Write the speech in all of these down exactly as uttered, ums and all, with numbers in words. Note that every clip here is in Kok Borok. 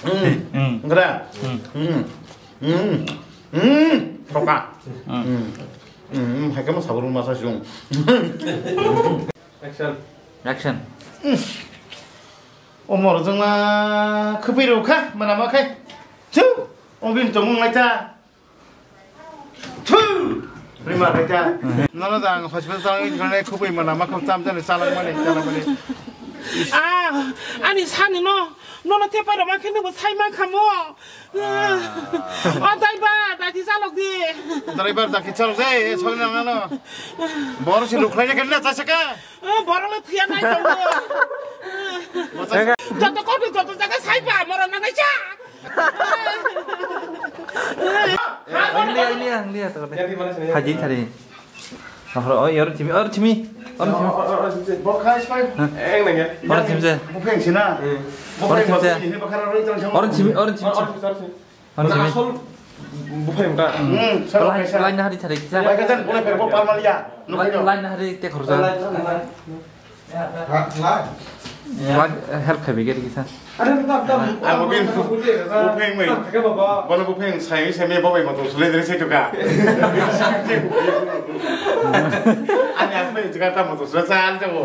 Hmm. Hmm. Gra. Hmm. Hmm. Hmm. Hmm. Thoka. Hmm. Hmm. Hmm. Hai kamo sabur masa sung. Action. Action. Omor jongma khupui rokha, mana ma khai. Chu. Obin tongmung lai ta. Thu! Rima khaita. Nono da ang hospital tang i khone khubui mana ma kham tam jani chalang mani chalang mani. Ah, ani sani no, nono te paro ma khene bo sai ma khamo. O driver, dati chalok di. Driver dati chalok de, e soi na no. Bor si lukhlai ne khene ta saka. Bor le thia nai to. Joto kopi joto jaga sai ba moro na nai cha. Ang liya, ang liya, ang liya, takut deh. Haji tadi. Oro, oh, oro simi, oro simi, oro simi. Oro simi je. Oro simi je. Oro simi, oro simi. Oro simi. Line, line na hari tadi kita. Line na hari te khorja. Help khabi gari kisa. Abo bin bupheng mai. Bono bupheng sai sai me bobai moto sule dre sai tuka. Ani apa itu kata moto sule sai aja bo.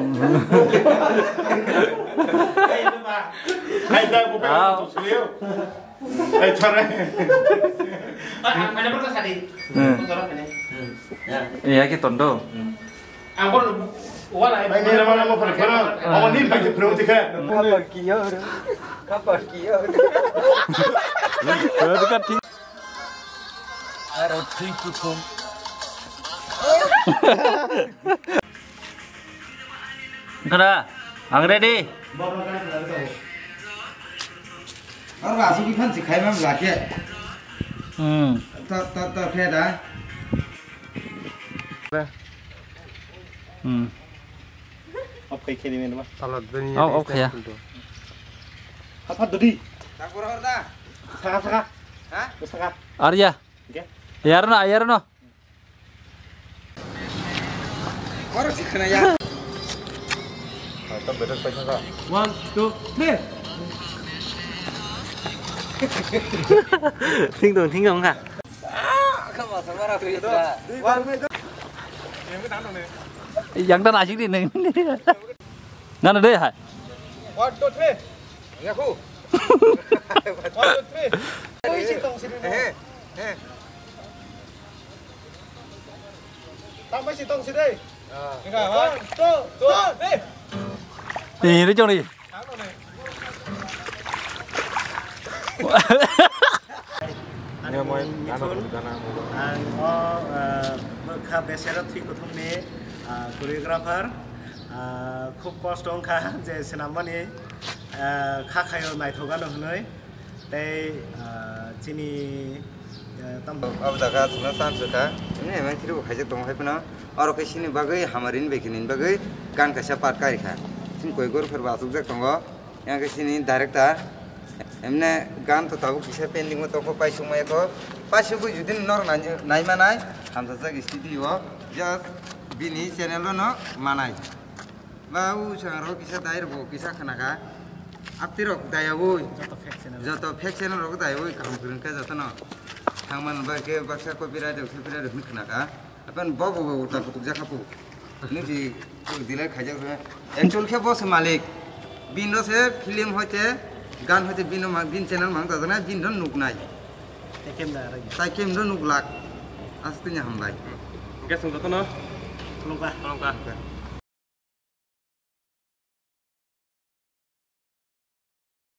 Hai da bupheng moto sule. Hai chore. Ang mana berkah tadi. Motor apa ni? Ya. Iya, kita tondo. Ang pun wala. Bai, bai, bai, bai, bai, bai. Awan ni bai, bai, bai, bai. Kapar kiyor. Kapar kiyor. Aro three to two. Kada, ang ready. Aro asuk ikan si khai mam lake. Hmm. Ta, ta, ta, khe da. Hmm. Off khai khai dimen ba. Tala duni. Oh, off khai ya. Apa dudi? Saka, saka. Ha? Saka. Arya. Oke. Yarno, yarno. Oro sikhna ya. One, two, three. Thing dong, thing dong kha. Yang dan asik di neng. Ngana deh hai. One, two, three. Yaku. One, two, three. Oi, si tong si di. Eh, eh. Tang bai si tong si dei. Enggak, one, two, two, three. Ni, ni jong ni. Ang o, eh, bwkha besero thwi kuthumni, ah, choreographer, ah, khub kosto wngkha je swnammani, ah, kha khaio naithok ano hwnwi. Tei, ah, chini, ah, tam- Abo jaga aswkno chance rwkha. Emne emang thwibo khaijak tongo hai phano. Oro khe chini bagwi hamarini bai khe nini bagwi gan kaisa part karikha. Chini koi gor pherbo achukjak tongo. Yang khe chini director. Emne gan to tabuk kisa pending o tongkho, paisuk maya kho. Paisugwi judi norok nai-, naimanai, hamsajak studio o just bini channel o no manai. Ba u chwng rok kisa dai rok bo kisa khna kha. Apti rok dai oi. Joto fake channel. Joto fake channel rok dai oi, kaham kwrwng kha joto no. Thang man ba khe baksa copyright rok, copyright rok hwn khna kha. Apan bo bo bo ta kutuk jakha pu. Nung si delete khaijak rw. Actual khe bo se malik. Bin ro se film hoite, gan hoite bin no ma-, bin channel mang ta jana bin ro nuk nai. Tei kemda rw. Tai kemda nuk lak. Aswk tini hambai. Hwnkhe chwng jotono khulumkha. Khulumkha.